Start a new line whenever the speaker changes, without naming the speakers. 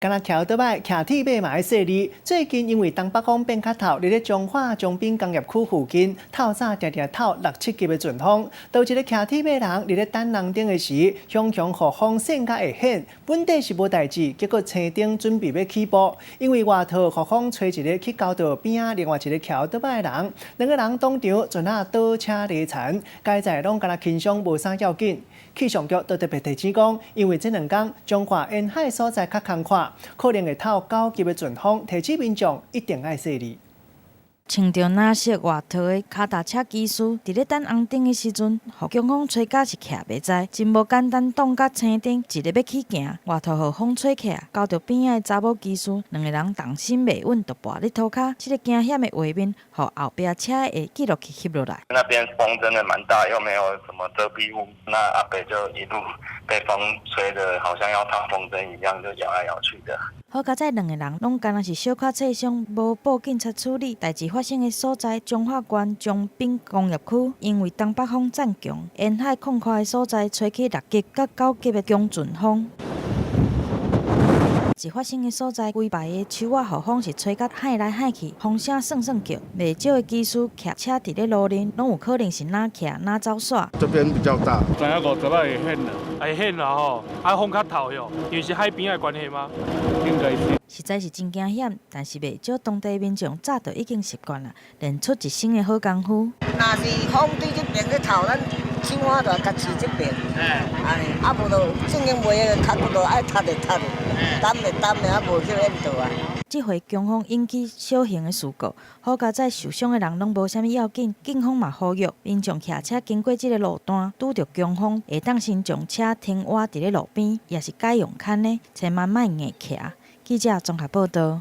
敢若騎歐多擺騎鐵馬嘛愛細膩。最近因為東北風變較透，佇咧彰化長濱工業區附近，透早定定透六七級的陣風，導致一个騎鐵馬人佇咧等紅燈的時，雄雄予風扇甲會掀，本底是無代誌，結果青燈準備欲起步，因為外套予風吹一个去勾著邊仔另外一个騎歐多擺的人，兩個人當場全啊倒車離殘，佳哉攏敢若輕傷無啥要緊。氣象局都特別提醒講，因為這兩工彰化沿海所在較空曠，可能會透九級的陣風，提醒民眾一定愛細膩。
穿著藍色外套的跤踏車騎士，佇咧等紅燈的時陣，予強風吹甲是徛袂在，真無簡單，擋甲青燈，一个欲起行，外套予風吹起來，勾著邊仔的查某騎士，兩个人重心袂穩，就跋咧塗跤。這个驚險的畫面，予後壁車的記錄器翕落來。
那邊風真的蠻大，又沒有什麼遮蔽物，那阿伯就一路被風吹得好像要放風箏一樣，就搖來搖去的。
好佳哉，兩个人攏敢若是小可擦傷，無報警察處理。代誌發生的所在，彰化縣長濱工業區，因為東北風漸強，沿海空曠的所在吹起六級佮九級的強陣風。一發生的所在，規排的樹仔予風是吹甲幌來幌去，風聲算算叫。袂少的騎士騎車佇咧路面，攏有可能是若騎若走煞。
這邊比較大，
知影五十仔會掀啦，會掀啦吼，啊風較透喲，因為是海邊的關係嗎？應該是。
實在是真驚險，但是袂少當地民眾早就已經習慣啦，練出一身的好功夫。
若是風對這邊咧透，咱手腕就共飼這邊，按呢，啊無就正經袂個，較骨就愛踢的踢的，擔的擔的，啊無去變倒啊。
這回強風引起小型的事故，好佳哉受傷的人攏無啥物要緊，警方嘛呼籲民眾騎車經過這个路段，拄著強風，會當先將車停倚佇咧路邊，抑是改用牽的，千萬莫硬騎。記者綜合報導。